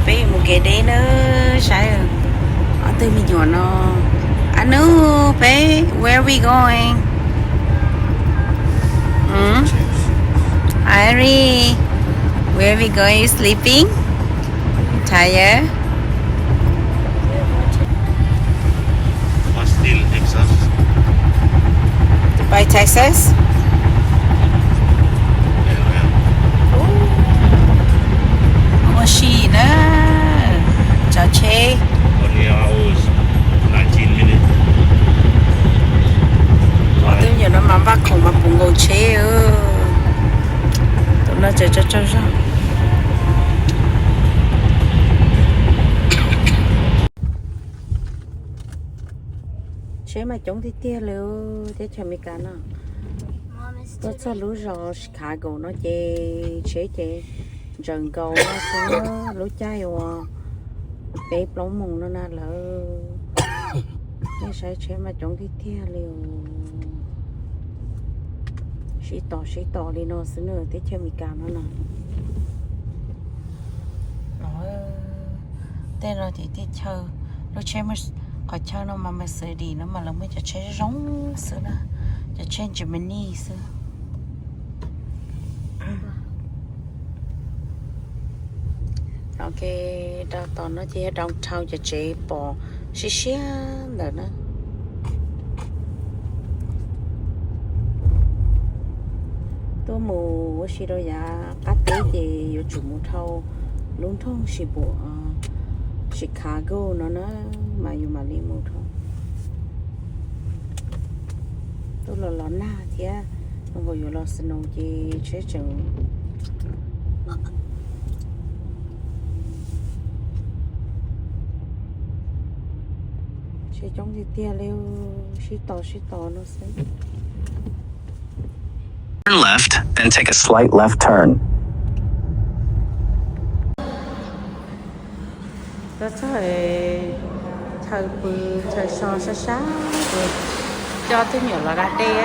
Peb mus kev deb nawb, saib ob tug me nyuam no. Anub, peb, where we going? Irie, where we going? You sleeping? Tired? Austin, Texas. To buy Texas? Ua si na, tsav tsheb. Twb nyuam no mas npaj khoom mas puv nkaus tsheb. Tus no tseem tsaug tsaug zog. Tsheb mas coob tiag tiag li teb chaws Amelikas no. Tuaj txog lub zos Chicago no ces tsheb ces ntsaws nkaus no xwb, lub caij uas peb plaub moos no na lawm. Nej saib tsheb mas coob tiag tiag li. Sib tos sib tos li no xwb na teb chaws Amelikas no na. Tej no ces teb chaws, lub tsheb, qhov chaw no mas Mercedes no mas lawv muaj cov tsheb zoo xwb na, cov tsheb Germany xwb. Ok, rau tom no ces yog downtown, cov tsev pom siab siab ntawm na. Tuaj mus ua si rau yav qab teb ces yuav tsum mus dhau lub nroog Chicago no na, mas yus mam li mus dhau. Tuaj los los nag thiab, nkaus yuav los snow ces tsheb tseem tsheb coob tiag tiag li, sib tos sib tos no xwb. Turn left, then take a slight left turn. Tuaj txog chaw pw, chaw so sab sab, coj tus me nyuam los da dej.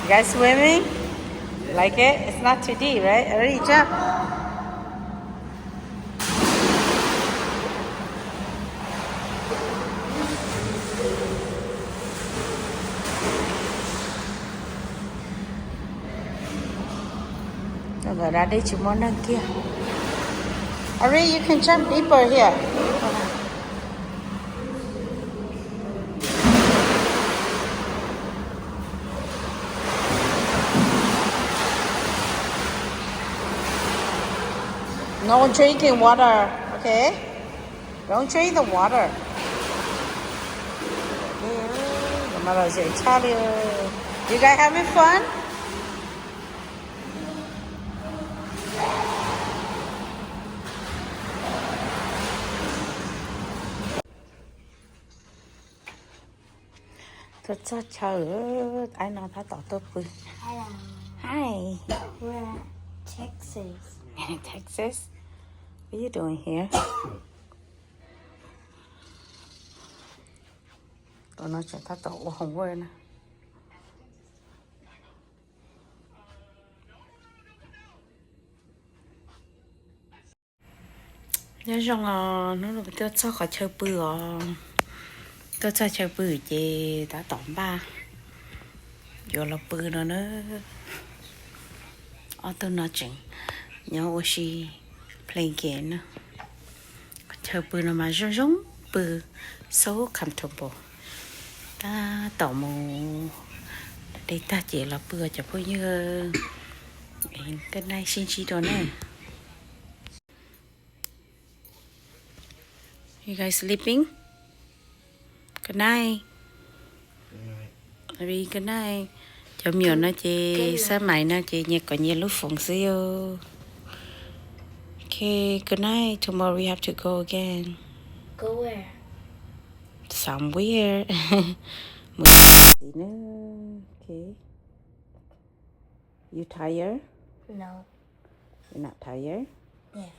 You guys swimming? Like it? It's not too deep, right? Already jump. Lawv da dej tsis muaj neeg kiag. Ari, you can jump deeper here. No drinking water, okay? Don't drink the water. Lawv mas lom zem tshaj li. You guys having fun? Tuaj txog chaw, aib no tab tom tuaj pw. Hi. We're at Texas. Texas? What you doing here? Tus no tseem tab tom ua homework na. Nyob zoo os, hnub no tuaj txog qhov chaw pw os. Tuaj txog chaw pw ces tab tom npaj yuav los pw no na. Ob tug no tseem nyob ua si play game na. Qhov chaw pw no mas zoo zoo pw, so comfortable. Tab tom mus da dej tag ces los pw os cov phooj ywg. Good night, sib ntsib dua na. You guys sleeping? Good night. Good night. Cov me nyuam no ces xab mais no ces nyias kom nyias lub foov xwb yog. Okay, good night. Tomorrow we have to go again. Go where? Somewhere. Mus txiv na. Okay. You tired? No. You're not tired? Yeah.